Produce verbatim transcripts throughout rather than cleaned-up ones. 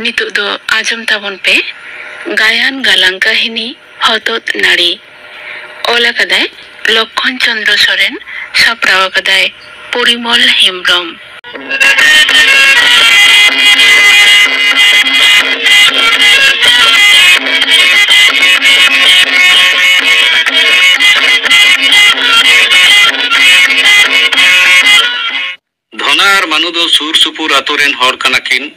ᱱᱤᱛᱚᱜ ᱫᱚ ᱟᱸᱡᱚᱢ ᱛᱟᱵᱚᱱ ᱯᱮ ᱜᱟᱭᱟᱱ ᱜᱟᱞᱟᱝ ᱠᱟᱹᱦᱱᱤ ᱦᱚᱛᱚᱫ ᱱᱟᱹᱲᱤ᱾ ᱚᱞ ᱟᱠᱟᱫᱟᱭ ᱞᱚᱠᱠᱷᱚᱱ ᱪᱚᱸᱫᱽᱨᱚ ᱥᱚᱨᱮᱱ, ᱥᱟᱯᱲᱟᱣ ᱟᱠᱟᱫᱟᱭ ᱯᱚᱨᱤᱢᱚᱞ ᱦᱮᱢᱵᱽᱨᱚᱢ᱾ ᱫᱷᱚᱱᱟ ᱟᱨ ᱢᱟᱱᱩ ᱫᱚ ᱥᱩᱨ ᱥᱩᱯᱩᱨ ᱟᱛᱳ ᱨᱮᱱ ᱦᱚᱲ ᱠᱟᱱᱟ ᱠᱤᱱ᱾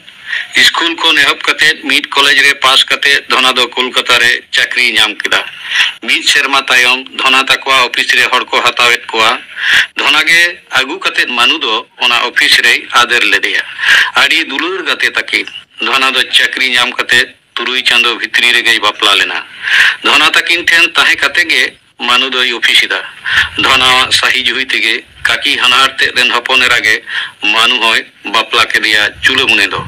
ᱥᱠᱩᱞ ᱠᱷᱚᱱ ᱮᱦᱚᱵ ᱠᱟᱛᱮ ᱢᱤᱫ ᱠᱚᱞᱮᱡᱽ ᱨᱮ ᱯᱟᱥ ᱠᱟᱛᱮ ᱫᱷᱚᱱᱟ ᱫᱚ ᱠᱳᱞᱠᱟᱛᱟ ᱨᱮ ᱪᱟᱹᱠᱨᱤᱭ ᱧᱟᱢ ᱠᱮᱫᱟ᱾ ᱢᱤᱫ ᱥᱮᱨᱢᱟ ᱛᱟᱭᱚᱢ ᱫᱷᱚᱱᱟ ᱛᱟᱠᱚᱣᱟᱜ ᱚᱯᱷᱤᱥ ᱨᱮ ᱦᱚᱲ ᱠᱚ ᱦᱟᱛᱟᱣᱮᱫ ᱠᱚᱣᱟ᱾ ᱫᱷᱚᱱᱟ ᱜᱮ ᱟᱹᱜᱩ ᱠᱟᱛᱮ ᱢᱟᱱᱩ ᱫᱚ ᱚᱱᱟ ᱚᱯᱷᱤᱥ ᱨᱮᱭ ᱟᱫᱮᱨ ᱞᱮᱫᱮᱭᱟ᱾ ᱟᱹᱰᱤ ᱫᱩᱞᱟᱹᱲ ᱜᱟᱛᱮ ᱛᱟᱹᱠᱤᱱ᱾ ᱫᱷᱚᱱᱟ ᱫᱚ ᱪᱟᱹᱠᱨᱤ ᱧᱟᱢ ᱠᱟᱛᱮ ᱛᱩᱨᱩᱭ ᱪᱟᱸᱫᱚ ᱵᱷᱤᱛᱨᱤ ᱨᱮᱜᱮᱭ ᱵᱟᱯᱞᱟ ᱞᱮᱱᱟ᱾ ᱫᱷᱚᱱᱟ ᱛᱟᱹᱠᱤᱱ ᱴᱷᱮᱱ ᱛᱟᱦᱮᱸ ᱠᱟᱛᱮ ᱜᱮ ᱢᱟᱱᱩ ᱫᱚᱭ ᱚᱯᱷᱤᱥ ᱮᱫᱟ᱾ ᱫᱷᱚᱱᱟᱣᱟᱜ ᱥᱟᱹᱦᱤ ᱡᱩᱦᱤ ᱛᱮᱜᱮ ᱠᱟᱠᱤ ᱦᱟᱱᱦᱟᱨ ᱛᱮᱫ ᱨᱮᱱ ᱦᱚᱯᱚᱱ ᱮᱨᱟ ᱜᱮ ᱢᱟᱱᱩ ᱦᱚᱸᱭ ᱵᱟᱯᱞᱟ ᱠᱮᱫᱮᱭᱟ ᱪᱩᱞᱟᱹᱢᱩᱱᱮ ᱫᱚ᱾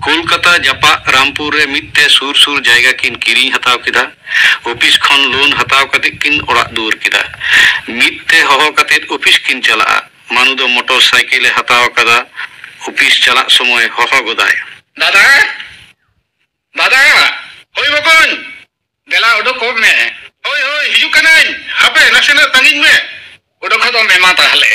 ᱠᱳᱞᱠᱟᱛᱟ ᱡᱟᱯᱟᱜ ᱨᱟᱢᱯᱩᱨ ᱨᱮ ᱢᱤᱫ ᱛᱮ ᱥᱩᱨ ᱥᱩᱨ ᱡᱟᱭᱜᱟ ᱠᱤᱱ ᱠᱤᱨᱤᱧ ᱦᱟᱛᱟᱣ ᱠᱮᱫᱟ᱾ ᱚᱯᱷᱤᱥ ᱠᱷᱚᱱ ᱞᱳᱱ ᱦᱟᱛᱟᱣ ᱠᱟᱛᱮ ᱠᱤᱱ ᱚᱲᱟᱜ ᱫᱩᱣᱟᱹᱨ ᱠᱮᱫᱟ᱾ ᱢᱤᱫ ᱛᱮ ᱦᱚᱦᱚ ᱠᱟᱛᱮ ᱚᱯᱷᱤᱥ ᱠᱤᱱ ᱪᱟᱞᱟᱜᱼᱟ᱾ ᱢᱟᱱᱩ ᱫᱚ ᱢᱚᱴᱚᱨ ᱥᱟᱭᱠᱮᱞ ᱮ ᱦᱟᱛᱟᱣ ᱟᱠᱟᱫᱟ᱾ ᱚᱯᱷᱤᱥ ᱪᱟᱞᱟᱜ ᱥᱚᱢᱚᱭ ᱦᱚᱦᱚ ᱜᱚᱫᱟᱭ, "ᱫᱟᱫᱟ, ᱫᱟᱫᱟ, ᱦᱳᱭ ᱵᱚᱠᱚᱧ, ᱫᱮᱞᱟ ᱩᱰᱩᱠᱚᱜ ᱢᱮ᱾ ᱦᱳᱭ, ᱦᱳᱭ, ᱦᱤᱡᱩᱜ ᱠᱟᱹᱱᱟᱹᱧ, ᱦᱟᱯᱮ ᱱᱟᱥᱮᱱᱟᱜ ᱛᱟᱺᱜᱤᱧ ᱢᱮ, ᱩᱰᱩᱠ ᱦᱚᱫᱚᱜ ᱢᱮ ᱢᱟ ᱛᱟᱦᱞᱮ᱾"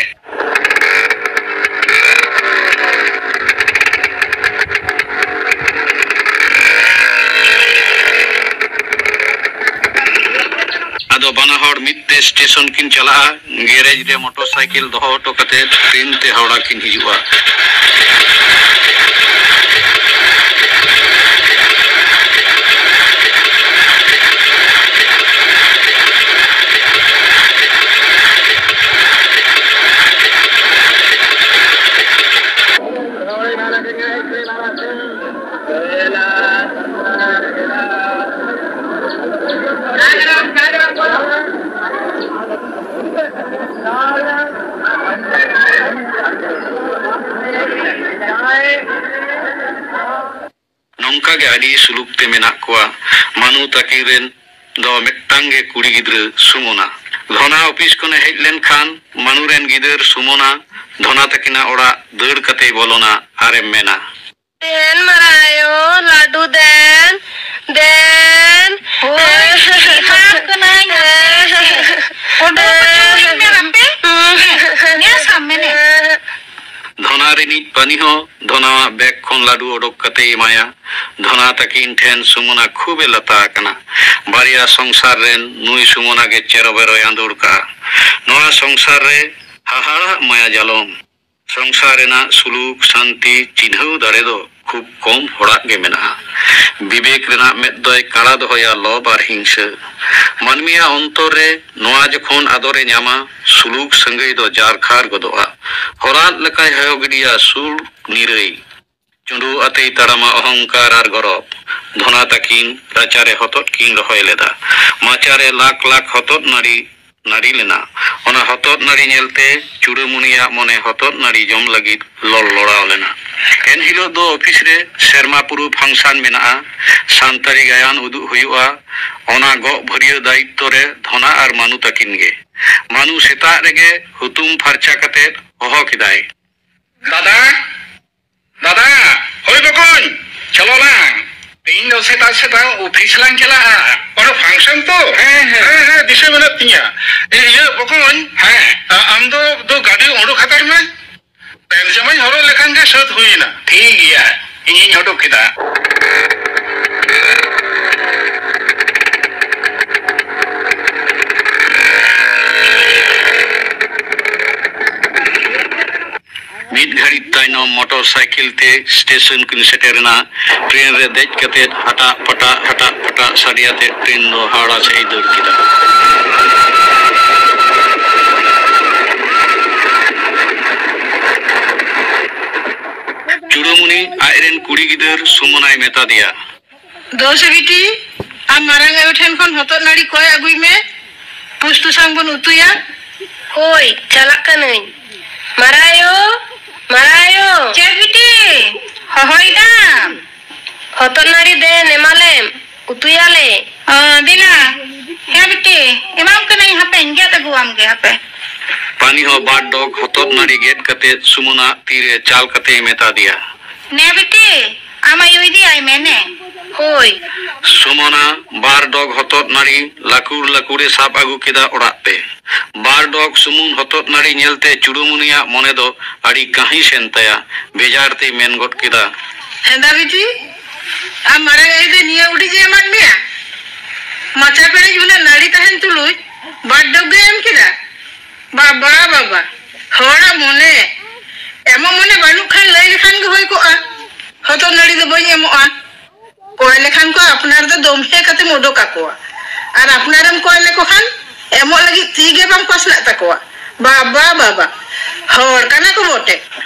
ᱟᱫᱚ ᱵᱟᱱᱟ ᱦᱚᱲ ᱢᱤᱫ ᱛᱮ ᱥᱴᱮᱥᱚᱱ ᱠᱤᱱ ᱪᱟᱞᱟᱜᱼᱟ᱾ ᱜᱮᱨᱮᱡᱽ ᱨᱮ ᱢᱚᱴᱚᱨ ᱥᱟᱭᱠᱮᱞ ᱫᱚᱦᱚ ᱦᱚᱴᱚ ᱠᱟᱛᱮ ᱴᱨᱮᱱ ᱛᱮ ᱦᱟᱣᱲᱟ ᱠᱤᱱ ᱦᱤᱡᱩᱜᱼᱟ᱾ ᱱᱚᱝᱠᱟ ᱜᱮ ᱟᱹᱰᱤ ᱥᱩᱞᱩᱠ ᱛᱮ ᱢᱮᱱᱟᱜ ᱠᱚᱣᱟ᱾ ᱢᱟᱱᱩ ᱛᱟᱹᱠᱤᱱ ᱨᱮᱱ ᱫᱚ ᱢᱤᱫᱴᱟᱝ ᱜᱮ ᱠᱩᱲᱤ ᱜᱤᱫᱽᱨᱟᱹ ᱥᱩᱢᱚᱱᱟ᱾ ᱫᱷᱚᱱᱟ ᱚᱯᱷᱤᱥ ᱠᱷᱚᱱᱮ ᱦᱮᱡ ᱞᱮᱱᱠᱷᱟᱱ ᱢᱟᱱᱩ ᱨᱮᱱ ᱜᱤᱫᱟᱹᱨ ᱥᱩᱢᱚᱱᱟ ᱫᱷᱚᱱᱟ ᱛᱟᱹᱠᱤᱱᱟᱜ ᱚᱲᱟᱜ ᱫᱟᱹᱲ ᱠᱟᱛᱮᱭ ᱵᱚᱞᱚᱱᱟ ᱟᱨᱮ ᱢᱮᱱᱟ, ᱮᱱ ᱢᱟᱨᱟᱭᱳ, ᱨᱤᱱᱤᱡ ᱯᱟᱹᱱᱤ ᱦᱚᱸ ᱫᱷᱚᱱᱟᱣᱟᱜ ᱵᱮᱜᱽ ᱠᱷᱚᱱ ᱞᱟᱹᱰᱩ ᱚᱰᱚᱠ ᱠᱟᱛᱮᱭ ᱮᱢᱟᱭᱟ᱾ ᱫᱷᱚᱱᱟ ᱛᱟᱹᱠᱤᱱ ᱴᱷᱮᱱ ᱥᱩᱢᱚᱱᱟ ᱠᱷᱩᱵ ᱮ ᱞᱟᱛᱟ ᱟᱠᱟᱱᱟ᱾ ᱵᱟᱨᱭᱟ ᱥᱚᱝᱥᱟᱨ ᱨᱮᱱ ᱱᱩᱭ ᱥᱩᱢᱚᱱᱟ ᱜᱮ ᱪᱮᱨᱚᱵᱮᱨᱚᱭ ᱟᱸᱫᱳᱲ ᱠᱟᱜᱼᱟ᱾ ᱱᱚᱣᱟ ᱥᱚᱝᱥᱟᱨ ᱨᱮ ᱦᱟᱦᱟᱲᱟᱜ ᱢᱟᱭᱟ ᱡᱟᱞᱚᱢ᱾ ᱥᱚᱝᱥᱟᱨ ᱨᱮᱱᱟᱜ ᱥᱩᱞᱩᱠ ᱥᱟᱱᱛᱤ ᱪᱤᱱᱦᱟᱹᱣ ᱫᱟᱲᱮ ᱫᱚ ᱠᱷᱩᱵ ᱠᱚᱢ ᱦᱚᱲᱟᱜ ᱜᱮ ᱢᱮᱱᱟᱜᱼᱟ᱾ ᱵᱤᱵᱮᱠ ᱨᱮᱱᱟᱜ ᱢᱮᱫ ᱫᱚᱭ ᱠᱟᱲᱟ ᱫᱚᱦᱚᱭᱟ ᱞᱚᱵᱽ ᱟᱨ ᱦᱤᱝᱥᱟᱹ᱾ ᱢᱟᱹᱱᱢᱤᱭᱟᱜ ᱚᱱᱛᱚᱨ ᱨᱮ ᱱᱚᱣᱟ ᱡᱚᱠᱷᱚᱱ ᱟᱫᱚᱨ ᱮ ᱧᱟᱢᱟ, ᱥᱩᱞᱩᱠ ᱥᱟᱹᱜᱟᱹᱭ ᱫᱚ ᱡᱟᱨᱠᱷᱟᱨ ᱜᱚᱫᱚᱜᱼᱟ᱾ ᱦᱚᱨᱟᱫ ᱞᱮᱠᱟᱭ ᱦᱚᱭᱚ ᱜᱤᱰᱤᱭᱟ ᱥᱩᱨ ᱱᱤᱨᱟᱹᱭ᱾ ᱪᱩᱸᱰᱩ ᱟᱛᱮᱭ ᱛᱟᱲᱟᱢᱟ ᱚᱦᱚᱝᱠᱟᱨ ᱟᱨ ᱜᱚᱨᱚᱵ᱾ ᱫᱷᱚᱱᱟ ᱛᱟᱹᱠᱤᱱ ᱨᱟᱪᱟᱨᱮ ᱦᱚᱛᱚᱫ ᱠᱤᱱ ᱨᱚᱦᱚᱭ ᱞᱮᱫᱟ᱾ ᱢᱟᱪᱟᱨᱮ ᱞᱟᱠᱷ ᱞᱟᱠᱷ ᱦᱚᱛᱚᱫ ᱱᱟᱹᱲᱤ ᱱᱟᱹᱲᱤ ᱞᱮᱱᱟ᱾ ᱚᱱᱟ ᱦᱚᱛᱚᱫ ᱱᱟᱹᱲᱤ ᱧᱮᱞᱛᱮ ᱪᱩᱲᱟᱹᱢᱩᱱᱤᱭᱟᱜ ᱢᱚᱱᱮ ᱦᱚᱛᱚᱫ ᱱᱟᱹᱲᱤ ᱡᱚᱢ ᱞᱟᱹᱜᱤᱫ ᱞᱚᱲ ᱞᱚᱲᱟᱣ ᱞᱮᱱᱟ᱾ ᱮᱱᱦᱤᱞᱳᱜ ᱫᱚ ᱚᱯᱷᱤᱥ ᱨᱮ ᱥᱮᱨᱢᱟ ᱯᱩᱨᱟᱹ ᱯᱷᱟᱝᱥᱟᱱ ᱢᱮᱱᱟᱜᱼᱟ᱾ ᱥᱟᱱᱛᱟᱲᱤ ᱜᱟᱭᱟᱱ ᱩᱫᱩᱜ ᱦᱩᱭᱩᱜᱼᱟ᱾ ᱚᱱᱟ ᱜᱚᱜ ᱵᱷᱟᱹᱨᱭᱟᱹ ᱫᱟᱭᱤᱛᱛᱚ ᱨᱮ ᱫᱷᱚᱱᱟ ᱟᱨ ᱢᱟᱱᱩ ᱛᱟᱹᱠᱤᱱ ᱜᱮ᱾ ᱢᱟᱱᱩ ᱥᱮᱛᱟᱜ ᱨᱮᱜᱮ ᱦᱩᱛᱩᱢ ᱯᱷᱟᱨᱪᱟ ᱠᱟᱛᱮ ᱦᱚᱦᱚ ᱠᱮᱫᱟᱭ, "ᱫᱟᱫᱟ, ᱫᱟᱫᱟ, ᱦᱳᱭ ᱵᱚᱠᱚᱧ, ᱪᱚᱞᱚ ᱞᱟᱝ᱾ ᱛᱮᱦᱮᱧ ᱫᱚ ᱥᱮᱛᱟᱜ ᱥᱮᱛᱟᱜ ᱚᱯᱷᱤᱥ ᱞᱟᱝ ᱪᱟᱞᱟᱜᱼᱟ᱾ ᱚᱱᱟ ᱯᱷᱟᱝᱥᱚᱱ ᱛᱚ?" "ᱦᱮᱸ, ᱦᱮᱸ᱾ ᱦᱮᱸ, ᱦᱮᱸ, ᱫᱤᱥᱟᱹ ᱢᱮᱱᱟᱜ ᱛᱤᱧᱟ᱾ ᱤᱭᱟᱹ, ᱵᱚᱠᱚᱧ, ᱦᱮᱸ᱾ ᱟ-, ᱟᱢ ᱫᱚ, ᱫᱚ ᱜᱟᱹᱰᱤ ᱩᱰᱩᱠ ᱦᱟᱛᱟᱲ ᱢᱮ᱾ ᱯᱮᱱ ᱡᱟᱢᱟᱧ ᱦᱚᱨᱚᱜ ᱞᱮᱠᱷᱟᱱ ᱜᱮ ᱥᱟᱹᱛ ᱦᱩᱭ ᱮᱱᱟ᱾ ᱴᱷᱤᱠ ᱜᱮᱭᱟ, ᱤᱧᱤᱧ ᱩᱰᱩᱠ ᱠᱮᱫᱟ᱾" ᱢᱤᱫ ᱜᱷᱟᱹᱲᱤᱡ ᱛᱟᱭᱱᱚᱢ ᱢᱚᱴᱚᱨ ᱥᱟᱭᱠᱮᱞ ᱛᱮ ᱥᱴᱮᱥᱚᱱ ᱠᱤᱱ ᱥᱮᱴᱮᱨ ᱮᱱᱟ᱾ ᱴᱨᱮᱱ ᱨᱮ ᱫᱮᱡ ᱠᱟᱛᱮ ᱦᱟᱴᱟᱜ ᱯᱟᱴᱟᱜ, ᱦᱟᱴᱟᱜ ᱯᱟᱴᱟᱜ ᱥᱟᱰᱮ ᱟᱛᱮ ᱴᱨᱮᱱ ᱫᱚ ᱦᱟᱣᱲᱟ ᱥᱮᱫ ᱮ ᱫᱟᱹᱲ ᱠᱮᱫᱟ᱾ ᱪᱩᱲᱟᱹᱢᱩᱱᱤ ᱟᱡᱨᱮᱱ ᱠᱩᱲᱤ ᱜᱤᱫᱟᱹᱨ ᱥᱩᱢᱚᱱᱟᱭ ᱢᱮᱛᱟ ᱫᱮᱭᱟ, ᱫᱳᱥ ᱵᱤᱴᱤ, ᱟᱢ ᱢᱟᱨᱟᱝ ᱟᱭᱳ ᱴᱷᱮᱱ ᱠᱷᱚᱱ ᱦᱚᱛᱚᱫ ᱱᱟᱹᱲᱤ ᱠᱚᱭ ᱟᱹᱜᱩᱭ ᱢᱮ, ᱯᱩᱥᱴᱩ ᱥᱟᱝ ᱵᱚᱱ ᱩᱛᱩᱭᱟ᱾ ᱦᱳᱭ, ᱪᱟᱞᱟᱜ ᱠᱟᱹᱱᱟᱹᱧ᱾ ᱢᱟᱨᱟᱝ ᱟᱭᱳ, ᱢᱟᱨᱟᱝ ᱟᱭᱳ᱾ ᱪᱮᱫ ᱵᱤᱴᱤ? ᱦᱚᱦᱚᱭ ᱫᱟᱢ? ᱦᱚᱛᱚᱫ ᱱᱟᱹᱲᱤ ᱫᱮᱱ ᱮᱢᱟᱞᱮᱢ, ᱩᱛᱩᱭᱟᱞᱮ᱾ ᱚ, ᱫᱮᱞᱟ᱾ ᱦᱮᱸ ᱵᱤᱴᱤ, ᱮᱢᱟᱢ ᱠᱟᱹᱱᱟᱹᱧ, ᱦᱟᱯᱮᱧ ᱜᱮᱫ ᱟᱹᱜᱩᱣᱟᱢ ᱜᱮ, ᱦᱟᱯᱮ᱾ ᱯᱟᱱᱤ ᱦᱚᱸ ᱵᱟᱨ ᱰᱚᱜᱽ ᱦᱚᱛᱚᱫ ᱱᱟᱹᱲᱤ ᱜᱮᱫ ᱠᱟᱛᱮ ᱥᱩᱢᱚᱱᱟᱜ ᱛᱤᱨᱮ ᱪᱟᱞ ᱠᱟᱛᱮᱭ ᱢᱮᱛᱟ ᱫᱮᱭᱟ, ᱱᱮ ᱵᱤᱴᱤ, ᱟᱢ ᱟᱭᱳ ᱤᱫᱤᱭᱟᱭ ᱢᱮ ᱱᱮ᱾ ᱳᱭ᱾ ᱥᱩᱢᱚᱱᱟ ᱵᱟᱨ ᱰᱚᱜᱽ ᱦᱚᱛᱚᱫ ᱱᱟᱹᱲᱤ ᱞᱟᱹᱠᱩᱲ ᱞᱟᱹᱠᱩᱲᱮ ᱥᱟᱵ ᱟᱹᱜᱩ ᱠᱮᱫᱟ ᱚᱲᱟᱜ ᱛᱮ᱾ ᱵᱟᱨ ᱰᱚᱜᱽ ᱥᱩᱢᱩᱝ ᱦᱚᱛᱚᱫ ᱱᱟᱹᱲᱤ ᱧᱮᱞᱛᱮ ᱪᱩᱲᱩᱢᱩᱱᱤᱭᱟᱜ ᱢᱚᱱᱮ ᱫᱚ ᱟᱹᱰᱤ ᱠᱟᱹᱦᱤᱥ ᱮᱱ ᱛᱟᱭᱟ᱾ ᱵᱮᱡᱟᱨ ᱛᱮᱭ ᱢᱮᱱ ᱜᱚᱫ ᱠᱮᱫᱟ, ᱦᱮᱸᱫᱟ ᱵᱤᱴᱤ, ᱟᱢ ᱢᱟᱨᱟᱝ ᱟᱭᱳ ᱫᱚ ᱱᱤᱭᱟᱹ ᱩᱰᱤᱡ ᱮ ᱮᱢᱟᱫ ᱢᱮᱭᱟ? ᱢᱟᱪᱟ ᱯᱮᱨᱮᱡ ᱩᱱᱟᱹᱜ ᱱᱟᱹᱲᱤ ᱛᱟᱦᱮᱱ ᱛᱩᱞᱩᱡ ᱵᱟᱨ ᱰᱚᱜᱽ ᱜᱮ ᱮᱢ ᱠᱮᱫᱟ? ᱵᱟᱵᱟ, ᱵᱟᱵᱟ, ᱦᱚᱲᱟᱜ ᱢᱚᱱᱮ᱾ ᱮᱢᱚᱜ ᱢᱚᱱᱮ ᱵᱟᱹᱱᱩᱜ ᱠᱷᱟᱱ ᱞᱟᱹᱭ ᱞᱮᱠᱷᱟᱱ ᱜᱮ ᱦᱩᱭ ᱠᱚᱜᱼᱟ, ᱦᱚᱛᱚᱫ ᱱᱟᱹᱲᱤ ᱫᱚ ᱵᱟᱹᱧ ᱮᱢᱚᱜᱼᱟ᱾ ᱠᱚᱭ ᱞᱮᱠᱷᱟᱱ ᱠᱚ ᱟᱯᱱᱟᱨ ᱫᱚ ᱫᱚᱢᱮ ᱠᱟᱛᱮᱢ ᱩᱰᱩᱠ ᱟᱠᱚᱣᱟ, ᱟᱨ ᱟᱯᱱᱟᱨᱮᱢ ᱠᱚᱭ ᱞᱮᱠᱚ ᱠᱷᱟᱱ ᱮᱢᱚᱜ ᱞᱟᱹᱜᱤᱫ ᱛᱤ ᱜᱮ ᱵᱟᱝ ᱯᱟᱥᱱᱟᱜ ᱛᱟᱠᱚᱣᱟ᱾ ᱵᱟᱵᱟ, ᱵᱟᱵᱟ, ᱦᱚᱲ ᱠᱟᱱᱟ ᱠᱚ ᱵᱚᱴᱮ᱾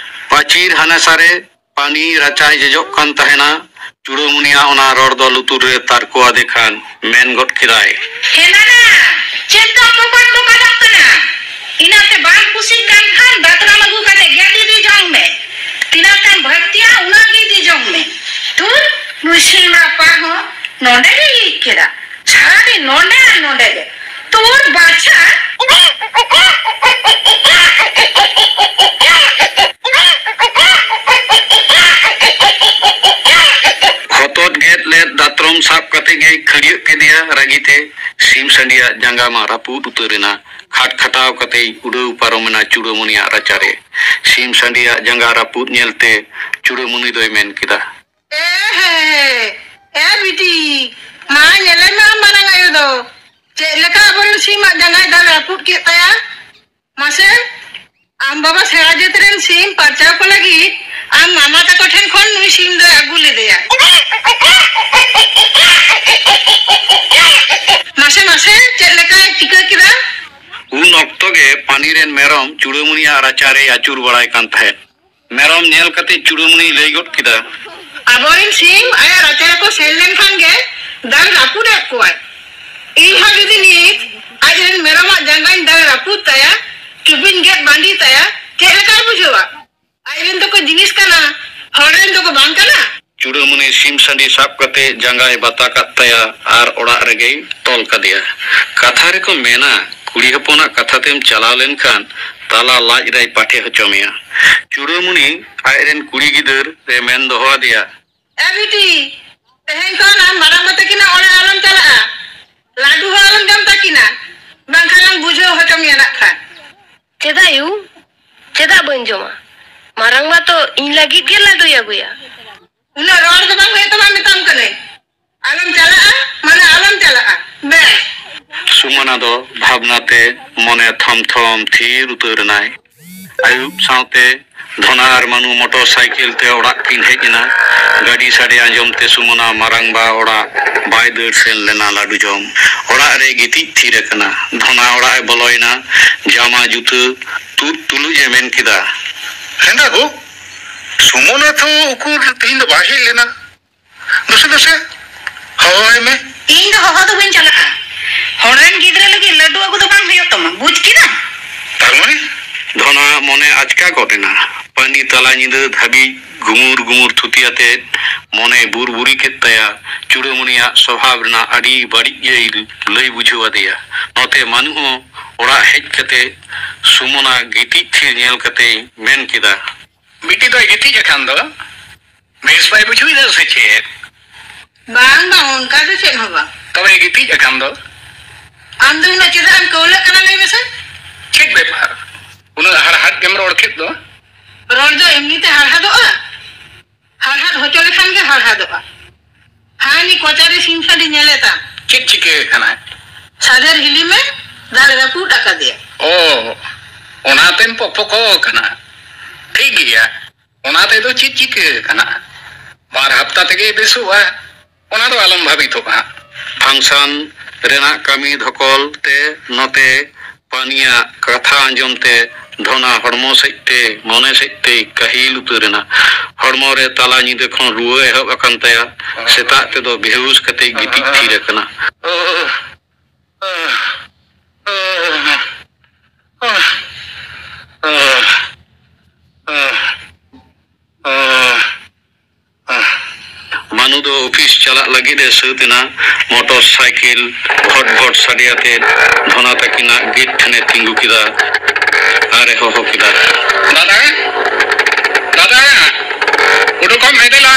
ᱯᱟᱹᱪᱤᱨ ᱦᱟᱱᱟ ᱥᱟᱨᱮ ᱯᱟᱹᱱᱤ ᱨᱟᱪᱟᱭ ᱡᱚᱡᱚᱜ ᱠᱟᱱ ᱛᱟᱦᱮᱱᱟ᱾ ᱪᱩᱲᱟᱹᱢᱩᱱᱤᱭᱟᱜ ᱚᱱᱟ ᱨᱚᱲ ᱫᱚ ᱞᱩᱛᱩᱨ ᱨᱮ ᱛᱟᱨᱠᱚ ᱟᱫᱮ ᱠᱷᱟᱱ ᱢᱮᱱ ᱜᱚᱫ ᱠᱮᱫᱟᱭ, ᱦᱮᱱᱟᱱᱟ, ᱪᱮᱫ ᱫᱚᱢ ᱵᱚᱠᱚᱨ ᱵᱚᱠᱚᱨᱚᱜ ᱠᱟᱱᱟ? ᱤᱱᱟᱹᱛᱮ ᱵᱟᱢ ᱠᱩᱥᱤᱜ ᱠᱟᱱ ᱠᱷᱟᱱ ᱫᱟᱛᱨᱚᱢ ᱟᱹᱜᱩ ᱠᱟᱛᱮ ᱜᱮᱫ ᱤᱫᱤ ᱡᱚᱝ ᱢᱮ᱾ ᱛᱤᱱᱟᱹᱜ ᱮᱢ ᱵᱷᱟᱹᱜᱛᱤᱭᱟ ᱩᱱᱟᱹᱜ ᱜᱮ ᱤᱫᱤ ᱡᱚᱝ ᱢᱮ᱾ ᱫᱷᱩᱨ, ᱱᱩᱭ ᱥᱤᱢ ᱟᱯᱟ ᱦᱚᱸ ᱱᱚᱰᱮ ᱜᱮ ᱤᱡ ᱠᱮᱫᱟ᱾ ᱥᱟᱨᱟᱫᱤᱱ ᱱᱚᱰᱮ ᱟᱨ ᱱᱚᱰᱮ ᱜᱮ᱾ ᱛᱳᱨ ᱵᱟᱪᱷᱟ᱾ ᱦᱚᱛᱚᱫ ᱜᱮᱫ ᱞᱮᱫ ᱫᱟᱛᱨᱚᱢ ᱥᱟᱵ ᱠᱟᱛᱮ ᱜᱮᱭ ᱠᱷᱟᱹᱲᱭᱟᱹᱜ ᱠᱮᱫᱮᱭᱟ ᱨᱟᱹᱜᱤ ᱛᱮ᱾ ᱥᱤᱢ ᱥᱟᱺᱰᱤᱭᱟᱜ ᱡᱟᱸᱜᱟ ᱢᱟ ᱨᱟᱹᱯᱩᱫ ᱩᱛᱟᱹᱨ ᱮᱱᱟ᱾ ᱠᱷᱟᱴ ᱠᱷᱟᱴᱟᱣ ᱠᱟᱛᱮᱭ ᱩᱰᱟᱹᱣ ᱯᱟᱨᱚᱢ ᱮᱱᱟ ᱪᱩᱲᱟᱹᱢᱩᱱᱤᱭᱟᱜ ᱨᱟᱪᱟᱨᱮ᱾ ᱥᱤᱢ ᱥᱟᱺᱰᱤᱭᱟᱜ ᱡᱟᱸᱜᱟ ᱨᱟᱹᱯᱩᱫ ᱧᱮᱞᱛᱮ ᱪᱩᱲᱟᱹᱢᱩᱱᱤ ᱫᱚᱭ ᱢᱮᱱ ᱠᱮᱫᱟ, ᱮ ᱦᱮ, ᱮ ᱵᱤᱴᱤ, ᱢᱟ ᱧᱮᱞᱮ ᱢᱮ ᱟᱢ ᱢᱟᱨᱟᱝ ᱟᱭᱳ ᱫᱚ ᱪᱮᱫ ᱞᱮᱠᱟ ᱟᱵᱚᱨᱮᱱ ᱥᱤᱢᱟᱜ ᱡᱟᱸᱜᱟᱭ ᱫᱟᱞ ᱨᱟᱹᱯᱩᱫ ᱠᱮᱫ ᱛᱟᱭᱟ᱾ ᱢᱟᱥᱮ, ᱟᱢ ᱵᱟᱵᱟ ᱥᱮᱬᱟ ᱡᱟᱹᱛ ᱨᱮᱱ ᱥᱤᱢ ᱯᱟᱨᱪᱟᱣ ᱠᱚ ᱞᱟᱹᱜᱤᱫ ᱟᱢ ᱢᱟᱢᱟ ᱛᱟᱠᱚ ᱴᱷᱮᱱ ᱠᱷᱚᱱ ᱱᱩᱭ ᱥᱤᱢ ᱫᱚᱭ ᱟᱹᱜᱩ ᱞᱮᱫᱮᱭᱟ᱾ ᱢᱟᱥᱮ, ᱢᱟᱥᱮ, ᱪᱮᱫ ᱞᱮᱠᱟᱭ ᱪᱤᱠᱟᱹ ᱠᱮᱫᱟ? ᱩᱱ ᱚᱠᱛᱚ ᱜᱮ ᱯᱟᱱᱤ ᱨᱮᱱ ᱢᱮᱨᱚᱢ ᱪᱩᱲᱟᱹᱢᱩᱱᱤᱭᱟᱜ ᱨᱟᱪᱟ ᱨᱮᱭ ᱟᱹᱪᱩᱨ ᱵᱟᱲᱟᱭ ᱠᱟᱱ ᱛᱟᱦᱮᱸᱫ᱾ ᱢᱮᱨᱚᱢ ᱧᱮᱞ ᱠᱟᱛᱮ ᱪᱩᱲᱟᱹᱢᱩᱱᱤᱭ ᱞᱟᱹᱭ ᱜᱚᱫ ᱠᱮᱫᱟ, ᱟᱵᱚᱨᱮᱱ ᱥᱤᱢ ᱟᱭᱟᱜ ᱨᱟᱪᱟ ᱨᱮᱠᱚ ᱥᱮᱱ ᱞᱮᱱᱠᱷᱟᱱ ᱜᱮ ᱫᱟᱞ ᱨᱟᱹᱯᱩᱫ ᱮᱫ ᱠᱚᱣᱟᱭ᱾ ᱤᱧ ᱦᱚᱸ ᱡᱩᱫᱤ ᱱᱤᱛ ᱟᱡ ᱨᱮᱱ ᱢᱮᱨᱚᱢᱟᱜ ᱡᱟᱸᱜᱟᱧ ᱫᱟᱞ ᱨᱟᱹᱯᱩᱫ ᱛᱟᱭᱟ, ᱪᱩᱵᱤᱧ ᱜᱮᱫ ᱵᱟᱺᱰᱤ ᱛᱟᱭᱟ, ᱪᱮᱫ ᱞᱮᱠᱟᱭ ᱵᱩᱡᱷᱟᱹᱣᱟ? ᱟᱡ ᱨᱮᱱ ᱫᱚᱠᱚ ᱡᱤᱱᱤᱥ ᱠᱟᱱᱟ, ᱦᱚᱲ ᱨᱮᱱ ᱫᱚᱠᱚ ᱵᱟᱝ ᱠᱟᱱᱟ᱾ ᱪᱩᱲᱟᱹᱢᱩᱱᱤ ᱥᱤᱢ ᱥᱟᱺᱰᱤ ᱥᱟᱵ ᱠᱟᱛᱮ ᱡᱟᱸᱜᱟᱭ ᱵᱟᱛᱟ ᱠᱟᱫ ᱛᱟᱭᱟ ᱟᱨ ᱚᱲᱟᱜ ᱨᱮᱜᱮᱭ ᱛᱚᱞ ᱠᱟᱫᱮᱭᱟ᱾ ᱠᱟᱛᱷᱟ ᱨᱮᱠᱚ ᱢᱮᱱᱟ, ᱠᱩᱲᱤ ᱦᱚᱯᱚᱱᱟᱜ ᱠᱟᱛᱷᱟ ᱛᱮᱢ ᱪᱟᱞᱟᱣ ᱞᱮᱱᱠᱷᱟᱱ ᱛᱟᱞᱟ ᱞᱟᱡ ᱨᱮᱭ ᱯᱟᱴᱷᱮ ᱦᱚᱪᱚ ᱢᱮᱭᱟ᱾ ᱪᱩᱲᱟᱹᱢᱩᱱᱤ ᱟᱡ ᱨᱮᱱ ᱠᱩᱲᱤ ᱜᱤᱫᱟᱹᱨ ᱮ ᱢᱮᱱ ᱫᱚᱦᱚ ᱟᱫᱮᱭᱟ, ᱮ ᱵᱤᱴᱤ, ᱛᱮᱦᱮᱧ ᱠᱷᱚᱱ ᱟᱫᱚ ᱵᱷᱟᱵᱽᱱᱟ ᱛᱮ ᱢᱚᱱᱮ ᱛᱷᱚᱢ ᱛᱷᱚᱢ ᱛᱷᱤᱨ ᱩᱛᱟᱹᱨ ᱮᱱᱟᱭ᱾ ᱟᱹᱭᱩᱵ ᱥᱟᱶᱛᱮ ᱫᱷᱚᱱᱟ ᱟᱨ ᱢᱟᱱᱩ ᱢᱚᱴᱚᱨ ᱥᱟᱭᱠᱮᱞ ᱛᱮ ᱚᱲᱟᱜ ᱠᱤᱱ ᱦᱮᱡ ᱮᱱᱟ᱾ ᱜᱟᱹᱰᱤ ᱥᱟᱰᱮ ᱟᱸᱡᱚᱢ ᱛᱮ ᱥᱩᱢᱚᱱᱟ ᱢᱟᱨᱟᱝᱵᱟ ᱚᱲᱟᱜ ᱵᱟᱭ ᱫᱟᱹᱲ ᱥᱮᱱ ᱞᱮᱱᱟ ᱞᱟᱹᱰᱩ ᱡᱚᱢ᱾ ᱚᱲᱟᱜ ᱨᱮ ᱜᱤᱛᱤᱡ ᱛᱷᱤᱨ ᱟᱠᱟᱱᱟ᱾ ᱫᱷᱚᱱᱟ ᱚᱲᱟᱜ ᱮ ᱵᱚᱞᱚᱭᱮᱱᱟ᱾ ᱡᱟᱢᱟ ᱡᱩᱛᱟᱹ ᱛᱩᱫ ᱛᱩᱞᱩᱡ ᱮ ᱢᱮᱱ ᱠᱮᱫᱟ, "ᱦᱮᱸᱫᱟ ᱜᱳ, ᱥᱩᱢᱚᱱᱟ ᱛᱚ ᱩᱠᱩᱨ ᱛᱮᱦᱮᱧ ᱫᱚ ᱵᱟᱭ ᱦᱮᱡ ᱞᱮᱱᱟ?" ᱫᱩᱥᱮ ᱫᱩᱥᱮ ᱦᱚᱦᱚᱣᱟᱭ ᱢᱮ᱾ ᱤᱧ ᱫᱚ ᱦᱚᱦᱚ ᱫᱚ ᱵᱟᱹᱧ ᱪᱟᱞᱟᱜᱼᱟ᱾ ᱦᱚᱲ ᱨᱮᱱ ᱜᱤᱫᱽᱨᱟᱹ ᱞᱟᱹᱜᱤᱫ ᱞᱟᱹᱰᱩ ᱟᱹᱜᱩ ᱫᱚ ᱵᱟᱝ ᱦᱩᱭᱩᱜ ᱛᱟᱢᱟ, ᱵᱩᱡᱽ ᱠᱮᱫᱟᱢ? ᱛᱟᱨ ᱢᱟᱱᱮ? ᱫᱷᱚᱱᱟᱣᱟᱜ ᱢᱚᱱᱮ ᱟᱪᱠᱟ ᱜᱚᱫ ᱮᱱᱟ᱾ ᱯᱟᱹᱱᱤ ᱛᱟᱞᱟ ᱧᱤᱫᱟᱹ ᱫᱷᱟᱹᱵᱤᱡ ᱜᱩᱢᱩᱨ ᱜᱩᱢᱩᱨ ᱛᱷᱩᱛᱤ ᱟᱛᱮ ᱢᱚᱱᱮᱭ ᱵᱩᱨᱵᱩᱨᱤ ᱠᱮᱫ ᱛᱟᱭᱟ᱾ ᱪᱩᱲᱟᱹᱢᱩᱱᱤᱭᱟᱜ ᱥᱚᱵᱷᱟᱵ ᱨᱮᱱᱟᱜ ᱟᱹᱰᱤ ᱵᱟᱹᱲᱤᱡ ᱜᱮᱭ ᱞᱟᱹᱭ ᱵᱩᱡᱷᱟᱹᱣ ᱟᱫᱮᱭᱟ᱾ ᱱᱚᱛᱮ ᱢᱟᱹᱱᱩ ᱦᱚᱸ ᱚᱲᱟᱜ ᱦᱮᱡ ᱠᱟᱛᱮ ᱥᱩᱢᱚᱱᱟ ᱜᱤᱛᱤᱡ ᱛᱷᱤᱨ ᱧᱮᱞ ᱠᱟᱛᱮᱭ ᱢᱮᱱ ᱠᱮᱫᱟ, ᱵᱤᱴᱤ ᱫᱚᱭ ᱜᱤᱛᱤᱡ ᱟᱠᱟᱱ ᱫᱚ᱾ ᱵᱮᱥ ᱵᱟᱭ ᱵᱩᱡᱷᱟᱹᱣ ᱮᱫᱟ ᱥᱮ ᱪᱮᱫ? ᱵᱟᱝ, ᱵᱟᱝ, ᱚᱱᱠᱟ ᱫᱚ ᱪᱮᱫ ᱦᱚᱸ ᱵᱟᱝ᱾ ᱛᱚᱵᱮ ᱜᱤᱛᱤᱡ ᱟᱠᱟᱱ ᱫᱚ? ᱟᱢ ᱫᱚ ᱩᱱᱟᱹᱜ ᱪᱮᱫᱟᱜ ᱮᱢ ᱠᱟᱹᱣᱞᱟᱹᱜ ᱠᱟᱱᱟ, ᱞᱟᱹᱭ ᱢᱮᱥᱮ? ᱪᱮᱫ ᱵᱮᱯᱟᱨ? ᱩᱱᱟᱹᱜ ᱦᱟᱲᱦᱟᱫ ᱜᱮᱢ ᱨᱚᱲ ᱠᱮᱫ ᱫᱚ? ᱨᱚᱲ ᱫᱚ ᱮᱢᱱᱤ ᱛᱮ ᱦᱟᱲᱦᱟᱫᱚᱜᱼᱟ? ᱦᱟᱲᱦᱟᱫ ᱦᱚᱪᱚ ᱞᱮᱠᱷᱟᱱ ᱜᱮ ᱦᱟᱲᱦᱟᱫᱚᱜᱼᱟ᱾ ᱦᱟᱹᱱᱤ ᱠᱚᱪᱟᱨᱤ ᱥᱤᱢ ᱥᱟᱺᱰᱤ ᱧᱮᱞᱮ ᱛᱟᱢ᱾ ᱪᱮᱫ ᱪᱤᱠᱟᱹ ᱟᱠᱟᱱᱟ? ᱥᱟᱫᱷᱮᱨ ᱦᱤᱞᱤ ᱢᱮ, ᱫᱟᱲ ᱨᱟᱹᱯᱩᱫ ᱟᱠᱟᱫᱮᱭᱟ᱾ ᱚ, ᱚᱱᱟᱛᱮᱢ ᱯᱚᱠᱯᱚᱠᱚ ᱟᱠᱟᱱᱟ᱾ ᱴᱷᱤᱠ ᱜᱮᱭᱟ, ᱚᱱᱟ ᱛᱮᱫᱚ ᱪᱮᱫ ᱪᱤᱠᱟᱹ ᱟᱠᱟᱱᱟ? ᱵᱟᱨ ᱦᱟᱯᱛᱟ ᱛᱮᱜᱮ ᱵᱮᱥᱚᱜᱼᱟ, ᱚᱱᱟ ᱫᱚ ᱟᱞᱚᱢ ᱵᱷᱟᱵᱤᱛᱚᱜᱼᱟ᱾ ᱯᱷᱟᱝᱥᱟᱱ ᱨᱮᱱᱟᱜ ᱠᱟᱹᱢᱤ ᱫᱷᱚᱠᱚᱞ ᱛᱮ ᱱᱚᱛᱮ ᱯᱟᱹᱱᱤᱭᱟᱜ ᱠᱟᱛᱷᱟ ᱟᱸᱡᱚᱢ ᱛᱮ ᱫᱷᱚᱱᱟ ᱦᱚᱲᱢᱚ ᱥᱮᱫ ᱛᱮ ᱢᱚᱱᱮ ᱥᱮᱫ ᱛᱮᱭ ᱠᱟᱹᱦᱤᱞ ᱩᱛᱟᱹᱨ ᱮᱱᱟ᱾ ᱦᱚᱲᱢᱚ ᱨᱮ ᱛᱟᱞᱟ ᱧᱤᱫᱟᱹ ᱠᱷᱚᱱ ᱨᱩᱣᱟᱹ ᱮᱦᱚᱵ ᱟᱠᱟᱱ ᱛᱟᱭᱟ᱾ ᱥᱮᱛᱟᱜ ᱛᱮᱫᱚ ᱵᱮᱦᱩᱥ ᱠᱟᱛᱮᱭ ᱜᱤᱛᱤᱡ ᱛᱷᱤᱨ ᱟᱠᱟᱱᱟ᱾ ᱢᱟᱱᱩ ᱫᱚ ᱚᱯᱷᱤᱥ ᱪᱟᱞᱟᱜ ᱞᱟᱹᱜᱤᱫ ᱮ ᱥᱟᱹᱛ ᱮᱱᱟ᱾ ᱢᱚᱴᱚᱨ ᱥᱟᱭᱠᱮᱞ ᱵᱷᱚᱴ ᱵᱷᱚᱴ ᱥᱟᱰᱮ ᱟᱛᱮ ᱫᱷᱚᱱᱟ ᱛᱟᱹᱠᱤᱱᱟᱜ ᱜᱮᱴ ᱴᱷᱮᱱᱮ ᱛᱤᱸᱜᱩ ᱠᱮᱫᱟ ᱟᱨ ᱮ ᱦᱚᱦᱚ ᱠᱮᱫᱟ, ᱫᱟᱫᱟ, ᱫᱟᱫᱟ, ᱩᱰᱩᱠᱚᱜ ᱢᱮ ᱫᱮᱞᱟ᱾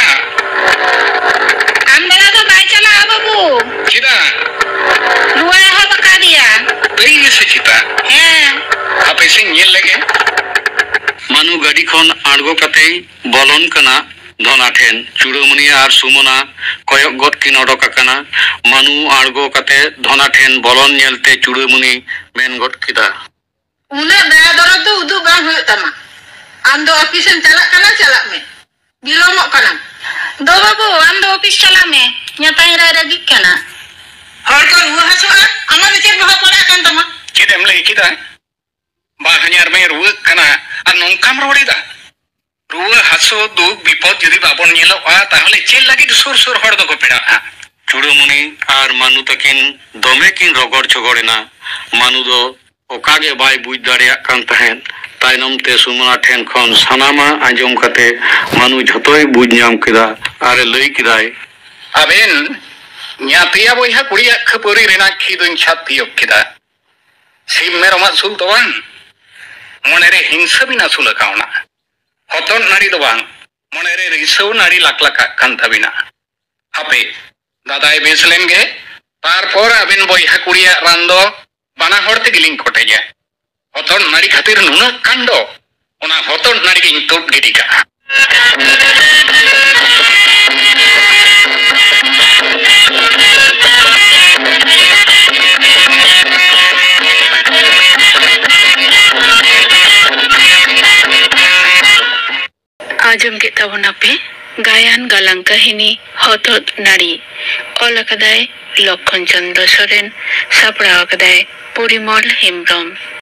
ᱟᱢ ᱫᱟᱫᱟ ᱫᱚ ᱵᱟᱭ ᱪᱟᱞᱟᱜᱼᱟ, ᱵᱟᱹᱵᱩ᱾ ᱪᱮᱫᱟᱜ? ᱨᱩᱣᱟᱹ ᱮᱦᱚᱵ ᱟᱠᱟᱫᱮᱭᱟ᱾ ᱛᱟᱹᱭ ᱜᱮ ᱥᱮ ᱪᱮᱛᱟ? ᱦᱮᱸ᱾ ᱦᱟᱯᱮ ᱥᱮᱧ ᱧᱮᱞ ᱞᱮᱜᱮ᱾ ᱢᱟᱱᱩ ᱜᱟᱹᱰᱤ ᱠᱷᱚᱱ ᱟᱬᱜᱚ ᱠᱟᱛᱮᱭ ᱵᱚᱞᱚᱱ ᱠᱟᱱᱟ᱾ ᱫᱷᱚᱱᱟ ᱴᱷᱮᱱ᱾ ᱪᱩᱲᱟᱹᱢᱩᱱᱤ ᱟᱨ ᱥᱩᱢᱚᱱᱟ ᱠᱚᱭᱚᱜ ᱜᱚᱫ ᱠᱤᱱ ᱚᱰᱚᱠ ᱟᱠᱟᱱᱟ᱾ ᱢᱟᱱᱩ ᱟᱬᱜᱚ ᱠᱟᱛᱮ ᱫᱷᱚᱱᱟ ᱴᱷᱮᱱ ᱵᱚᱞᱚᱱ ᱧᱮᱞᱛᱮ ᱪᱩᱲᱟᱹᱢᱩᱱᱤ ᱢᱮᱱ ᱜᱚᱫ ᱠᱮᱫᱟ᱾ ᱩᱱᱟᱹᱜ ᱫᱟᱭᱟ ᱫᱚᱨᱚᱫ ᱫᱚ ᱩᱫᱩᱜ ᱵᱟᱝ ᱦᱩᱭᱩᱜ ᱛᱟᱢᱟ᱾ ᱟᱢ ᱫᱚ ᱚᱯᱷᱤᱥ ᱮᱢ ᱪᱟᱞᱟᱜ ᱠᱟᱱᱟ, ᱪᱟᱞᱟᱜ ᱢᱮ᱾ ᱵᱤᱞᱚᱢᱚᱜ ᱠᱟᱱᱟᱢ᱾ ᱫᱚ ᱵᱟᱹᱵᱩ, ᱟᱢ ᱫᱚ ᱚᱯᱷᱤᱥ ᱪᱟᱞᱟᱜ ᱢᱮ᱾ ᱧᱟᱛᱟᱧ ᱨᱟᱭ ᱨᱟᱹᱜᱤᱜ ᱠᱟᱱᱟ᱾ ᱦᱚᱲ ᱠᱚ ᱨᱩᱣᱟᱹ ᱦᱟᱹᱥᱩᱜᱼᱟ, ᱟᱢᱟᱜ ᱫᱚ ᱪᱮᱫ ᱵᱚᱦᱚᱜ ᱯᱟᱲᱟᱜ ᱠᱟᱱ ᱛᱟᱢᱟ? ᱪᱮᱫ ᱮᱢ ᱞᱟᱹᱭ ᱠᱮᱫᱟ? ᱵᱟᱦᱧᱟᱨ ᱢᱮ ᱨᱩᱣᱟᱹᱜ ᱠᱟᱱᱟ ᱟᱨ ᱱᱚᱝᱠᱟᱢ ᱨᱚᱲ ᱮᱫᱟ? ᱨᱩᱣᱟᱹ ᱦᱟᱹᱥᱩ, ᱫᱩᱠ ᱵᱤᱯᱚᱫ ᱡᱩᱫᱤ ᱵᱟᱵᱚᱱ ᱧᱮᱞᱚᱜᱼᱟ, ᱛᱟᱦᱚᱞᱮ ᱪᱮᱫ ᱞᱟᱹᱜᱤᱫ ᱥᱩᱨ ᱥᱩᱨ ᱦᱚᱲ ᱫᱚᱠᱚ ᱯᱮᱲᱟᱜᱼᱟ? ᱪᱩᱲᱟᱹᱢᱩᱱᱤ ᱟᱨ ᱢᱟᱱᱩ ᱛᱟᱹᱠᱤᱱ ᱫᱚᱢᱮ ᱠᱤᱱ ᱨᱚᱜᱚᱲ ᱪᱚᱜᱚᱲ ᱮᱱᱟ᱾ ᱢᱟᱱᱩ ᱫᱚ ᱚᱠᱟ ᱜᱮ ᱵᱟᱭ ᱵᱩᱡᱽ ᱫᱟᱲᱮᱭᱟᱜ ᱠᱟᱱ ᱛᱟᱦᱮᱸᱫ᱾ ᱛᱟᱭᱱᱚᱢ ᱛᱮ ᱥᱩᱢᱚᱱᱟ ᱴᱷᱮᱱ ᱠᱷᱚᱱ ᱥᱟᱱᱟᱢᱟᱜ ᱟᱸᱡᱚᱢ ᱠᱟᱛᱮ ᱢᱟᱱᱩ ᱡᱷᱚᱛᱚᱭ ᱵᱩᱡᱽ ᱧᱟᱢ ᱠᱮᱫᱟ ᱟᱨ ᱮ ᱞᱟᱹᱭ ᱠᱮᱫᱟᱭ, ᱟᱵᱮᱱ ᱧᱟᱛᱭᱟ ᱵᱚᱭᱦᱟ ᱠᱩᱲᱤᱭᱟᱜ ᱠᱷᱟᱹᱯᱟᱹᱨᱤ ᱨᱮᱱᱟᱜ ᱠᱷᱤᱫ ᱫᱚᱧ ᱪᱷᱟᱫ ᱛᱤᱭᱳᱜ ᱠᱮᱫᱟ᱾ ᱥᱤᱢ ᱢᱮᱨᱚᱢ ᱟᱹᱥᱩᱞ ᱫᱚ ᱵᱟᱝ, ᱢᱚᱱᱮᱨᱮ ᱦᱤᱝᱥᱟᱹ ᱵᱤᱱ ᱟᱹᱥᱩᱞ ᱟᱠᱟᱣᱱᱟ᱾ ᱦᱚᱛᱚᱫ ᱱᱟᱹᱲᱤ ᱫᱚ ᱵᱟᱝ, ᱢᱚᱱᱮᱨᱮ ᱨᱤᱥᱟᱹᱣ ᱱᱟᱹᱲᱤ ᱞᱟᱠᱞᱟᱠᱟᱜ ᱠᱟᱱ ᱛᱟᱹᱵᱤᱱᱟ᱾ ᱦᱟᱯᱮ, ᱫᱟᱫᱟᱭ ᱵᱮᱥ ᱞᱮᱱ ᱜᱮ, ᱛᱟᱨᱯᱚᱨ ᱟᱹᱵᱤᱱ ᱵᱚᱭᱦᱟ ᱠᱩᱲᱤᱭᱟᱜ ᱨᱟᱱ ᱫᱚ ᱵᱟᱱᱟ ᱦᱚᱲ ᱛᱮᱜᱮᱞᱤᱧ ᱠᱚᱴᱮᱡᱟ᱾ ᱦᱚᱛᱚᱫ ᱱᱟᱹᱲᱤ ᱠᱷᱟᱹᱛᱤᱨ ᱱᱩᱱᱟᱹᱜ ᱠᱟᱱᱰᱚ, ᱚᱱᱟ ᱦᱚᱛᱚᱫ ᱱᱟᱹᱲᱤ ᱜᱤᱧ ᱛᱩᱫ ᱜᱤᱰᱤ ᱠᱟᱜᱼᱟ᱾ ᱟᱸᱡᱚᱢ ᱠᱮᱫ ᱛᱟᱵᱚᱱᱟᱯᱮ ᱜᱟᱭᱟᱱ ᱜᱟᱞᱟᱝ ᱠᱟᱹᱦᱱᱤ ᱦᱚᱛᱚᱫ ᱱᱟᱹᱲᱤ᱾ ᱚᱞ ᱟᱠᱟᱫᱟᱭ ᱞᱚᱠᱠᱷᱚᱱ ᱪᱚᱸᱫᱽᱨᱚ ᱥᱚᱨᱮᱱ, ᱥᱟᱯᱲᱟᱣ ᱟᱠᱟᱫᱟᱭ ᱯᱚᱨᱤᱢᱚᱞ ᱦᱮᱢᱵᱽᱨᱚᱢ᱾